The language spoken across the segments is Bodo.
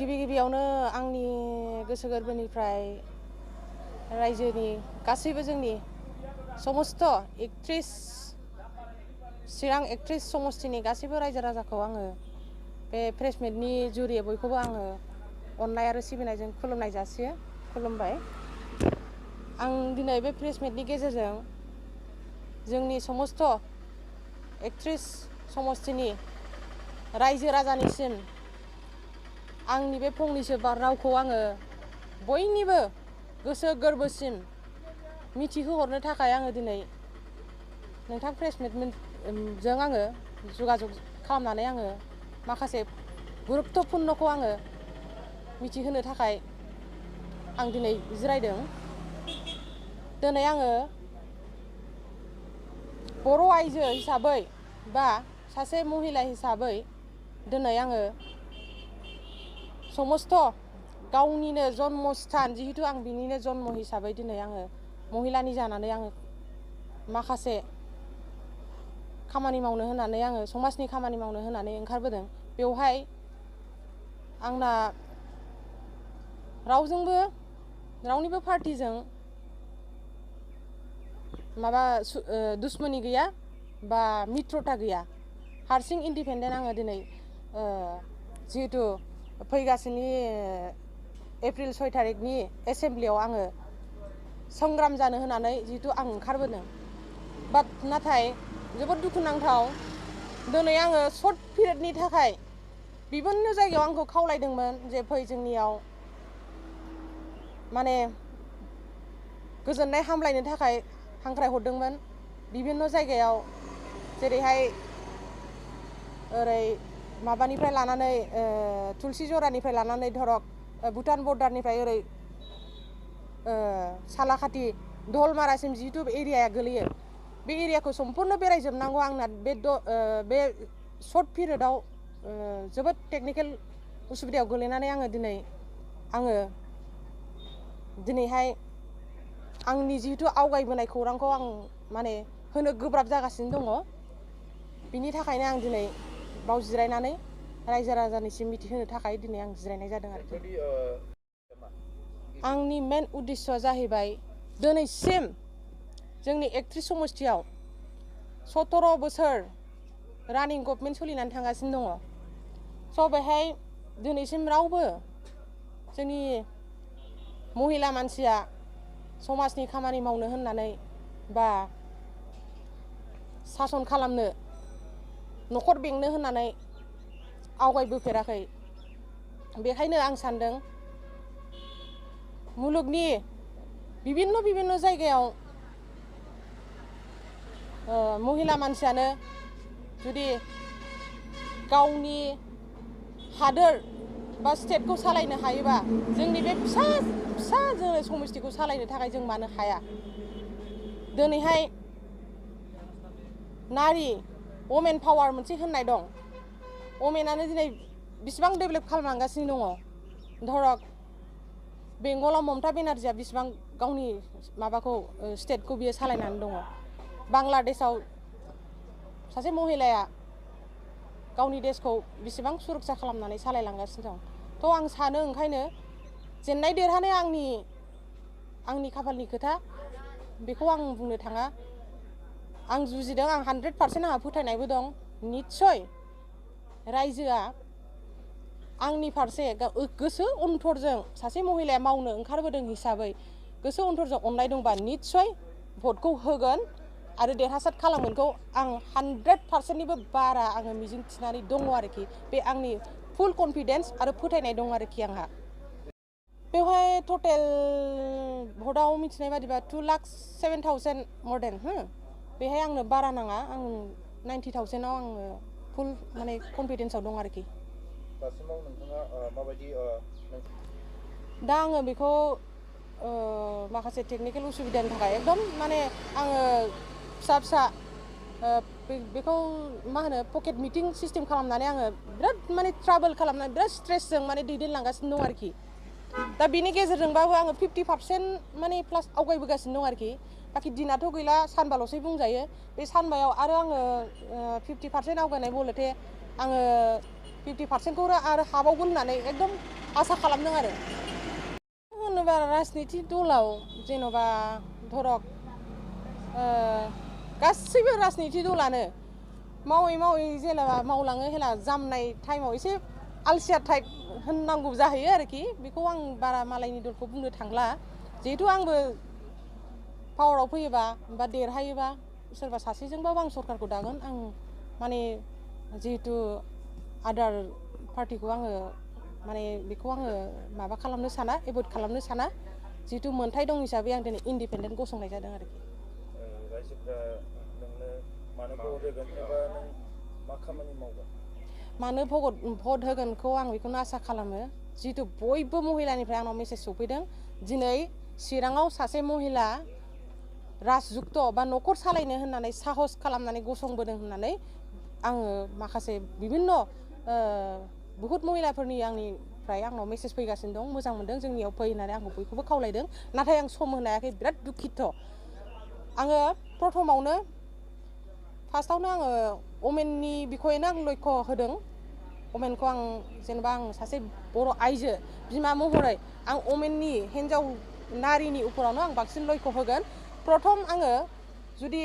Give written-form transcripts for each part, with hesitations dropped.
गिबियावनो आंनि गोसो गोरबोनिफ्राय रायजोनि गासैबो जोंनि समस्त एक्ट्रेस चिरां एक्ट्रेस समस्तिनि गासैबो रायजो राजाखौ आङो बे प्रेस मिटनि जुरियै बयखौबो आङो अननाय आरो सिबिनायजों खुलुमनाय जासियो खुलुमबाय। आं दिनै बे प्रेस मिटनि गेजेरजों जोंनि समस्त एक्ट्रेस समस्तिनि रायजो राजानिसिम आंनि बे फंनैसो रावखौ आङो बयनिबो गोसो गोरबोसिम मिथिहोहरनो थाखाय आङो दिनै नोंथां प्रेस मिटजों आङो जगाजग खालामनानै आङो माखासे गुरुत्तपुर्णखौ आङो मिथिहोनो थाखाय आं दिनै जिरायदों। दिनै आङो बर' आइजो हिसाबै बा सासे महिला हिसाबै दिनै आङो समस्त गावनिनो जन्मस्थान जिहेतु आं बिनिनो जन्म हिसाबै दिनै आङो महिलानि जानानै आङो माखासे खामानि मावनो होनानै आङो समाजनि खामानि मावनो होनानै ओंखारबोदों। बेवहाय आंना रावनिबो पार्टिजों माबा दुश्मनी गैया बा मित्रता गैया। हारसिं इन्डिपेन्डेन्ट आङो दिनै जिहेतु फैगासिनो एप्रिल 6 तारिखनि एसेमब्लियाव आङो संग्राम जानो होनानै जिहेतु आं ओंखारबोदों। नाथाय जोबोद दुखुनांथाव दिनै आङो सर्ट पिरियडनि थाखाय बिभिन्न जायगायाव आंखौ खावलायदोंमोन जे फै जोंनियाव माने गोजोननाय हामलायनो थाखाय हांख्रायहरदोंमोन बिभिन्न जायगायाव जेरैहाय ओरै माबानिफ्राय लानानै तुलसि जरानिफ्राय लानानै धरक भुटान बर्डारनिफ्राय ओरै सालाखाथि दलमारासिम जिहेतु एरियाया गोलैयो बे एरियाखौ सम्पुर्ण बेरायजोबनांगौ आंना बे सर्ट पिरियडआव जोबोद टेकनिकेल उसुबिदायाव गोलैनानै आङो दिनैहाय आंनि जिहेतु आवगायबोनाय खौरांखौ आं माने होनो गोब्राब जागासिनो दङ। बिनि थाखायनो आं दिनै बाव जिरायनानै रायजो राजानिसिम मिथिहोनो थाखाय दिनै आं जिरायनाय जादों आरोखि। आंनि मेन उद्देश्यआ जाहैबाय दिनैसिम जोंनि एक्ट्रेस समस्तियाव 17 बोसोर रानिं गभर्नमेन्ट सोलिनानै थांगासिनो दङ। स' बेहाय दिनैसिम रावबो जोंनि महिला मानसिया समाजनि खामानि मावनो होननानै बा सासन खालामनो न'खर बेंनो होननानै आवगायबोफेराखै। बेखायनो आं सानदों मुलुगनि बिभिन्न जायगायाव महिला मानसियानो जुदि गावनि हादोर बा स्टेटखौ सालायनो हायोबा जोंनि बे फिसा जोङो समस्तिखौ सालायनो थाखाय जों मानो हाया। दिनैहाय नारि वमेन पावार मोनसे होननाय दं। वमेनानो दिनै बिसिबां डेभेलप खालामलांगासिनो दङ। धरक बेंगलाव ममता बेनार्जिया बिसिबां गावनि माबाखौ स्टेटखौ बियो सालायनानै दङ। बांलादेशआव सासे महिलाया गावनि देशखौ बिसिबां सुरक्षा खालामनानै सालायलांगासिनो दं। थ' आं सानो ओंखायनो जेननाय देरहानाया आंनि खाफालनि खोथा बेखौ आं बुंनो थाङा। आं जुजिदों आं 100% आंहा फोथायनायबो दं। निस्सय रायजोआ आंनि फारसे गोसो अनथरजों सासे महिलाया मावनो ओंखारबोदों हिसाबै गोसो अनथरजों अननाय दंबा निस्सय भटखौ होगोन आरो देरहासार खालामगोनखौ आं 100%निबो बारा आङो मिजिं थिनानै दङ आरोखि। बे आंनि फुल कनफिडेन्स आरो फोथायनाय दं आरोखि आंहा। बेवहाय टटेल भटआव मिथिनाय बादिबा 2,07,000 मर देन बेहाय आंनो बारा नाङा आं 90,000आव आङो फुल माने कनफिडेन्सआव दं आरोखि। दासिमाव नोंथाङा माबायदि दा आङो बेखौ माखासे टेकनिकेल उसुबिदानि थाखाय एकदम माने आङो फिसा बेखौ मा होनो पकेट मिटिं सिस्टेम खालामनानै आङो बिराद माने ट्राभेल खालामनानै बिराद स्ट्रेसजों माने दैदेनलांगासिनो दं आरोखि। दा बेनि गेजेरजोंबाबो आङो 50% माने प्लास आवगायबोगासिनो दं आरोखि। बाखि दिनाथ' गैला सानबाल'सै बुंजायो। बे सानबायाव आरो आङो 50% आवगायनाय बलथे आङो 50%खौ आरो हाबावगोन होननानै एकदम आसा खालामदों आरो होनोबा राजनिति दलाव जेन'बा धरक गासैबो राजनिति दलानो मावै मावै जेनेबा मावलाङो हेला जामनाय टाइमाव एसे आलसिया टाइप होननांगौ जाहैयो आरोखि बेखौ आं बारा मालायनि दलखौ बुंनो थांला जिहेतु आंबो पावाराव फैयोबा बा देरहायोबा सोरबा सासेजोंबाबो आं सरकारखौ दागोन आं माने जिहेतु आदार पार्टिखौ आङो माने बेखौ आङो माबा खालामनो साना एभयड खालामनो साना जिहेतु मोन्थाय दं हिसाबै आं दिनै इन्डिपेन्डेन्ट गसंनाय जादों आरोखि रायजोफ्रा नोंनो मानो भट होगोन एबा नों मा खामानि मावगोन मानो भट होगोनखौ आं बेखौनो आसा खालामो जिहेतु बयबो महिलानिफ्राय आंनाव मेसेज सफैदों दिनै चिराङाव सासे महिला राजयुक्त बा न'खर सालायनो होननानै साहस खालामनानै गसंबोदों होननानै आङो माखासे बिभिन्न बुहुत महिलाफोरनि आंनिफ्राय आंनाव मेसेज फैगासिनो दं मोजां मोनदों जोंनियाव फै होननानै आंखौ बयखौबो खावलायदों नाथाय आं सम होनो हायाखै बिराद दुखित आङो प्रथमावनो फार्स्टआवनो आङो वमेननि बिखयैनो आं लक्ष्य होदों वमेनखौ आं जेनेबा आं सासे बर' आइजो बिमा महरै आं वमेननि हिन्जाव नारिनि उपरावनो आं बांसिन लक्ष्य होगोन प्रथम आङो जुदि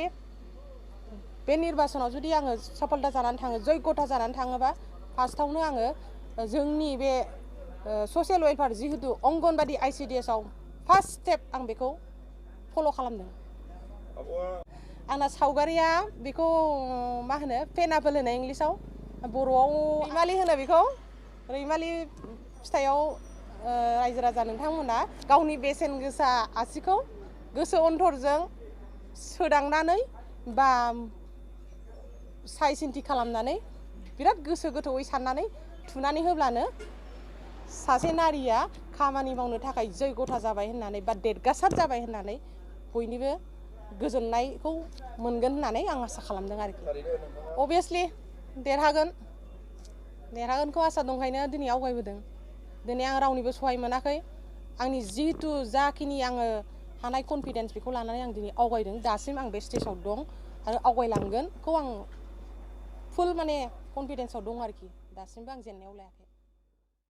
बे निर्बाचनाव जुदि आङो सफलता जानानै थाङो जयग'था जानानै थाङोबा फार्स्टआवनो आङो जोंनि बे ससियेल वेलफेयार जिहेतु अंगनबादि ICDS आव फार्स्ट स्टेप आं बेखौ फल' खालामदों आंना सावगारिया बेखौ मा होनो पेनापोल होनो इंलिसाव बर'आव रैमालि होनो बेखौ रैमालि फिथाइयाव रायजो राजा नोंथांमोना गावनि बेसेन गोसा आसिखौ गोसो अनथरजों सोदांनानै बा साइ सिन्थि खालामनानै बिराद गोसो गोथौयै साननानै थुनानै होब्लानो सासे नारिया खामानि मावनो थाखाय जयग'था जाबाय होननानै बा देरगासार जाबाय होननानै बयनिबो गोजोननायखौ मोनगोन होननानै आं आसा खालामदों आरोखि अभियासलि देरहागोनखौ आसा दंखायनो दिनै आवगायबोदों दिनै आं रावनिबो सहाय मोनाखै आंनि जिहेतु जाखिनि आङो हानाय कनफिडेन्स बेखौ लानानै आं दिनै आवगायदों दासिम आं बे स्टेजाव दं आरो आवगायलांगोनखौ आं फुल माने कनफिडेन्सआव दं आरोखि दासिमबो आं जेननायाव लायाखै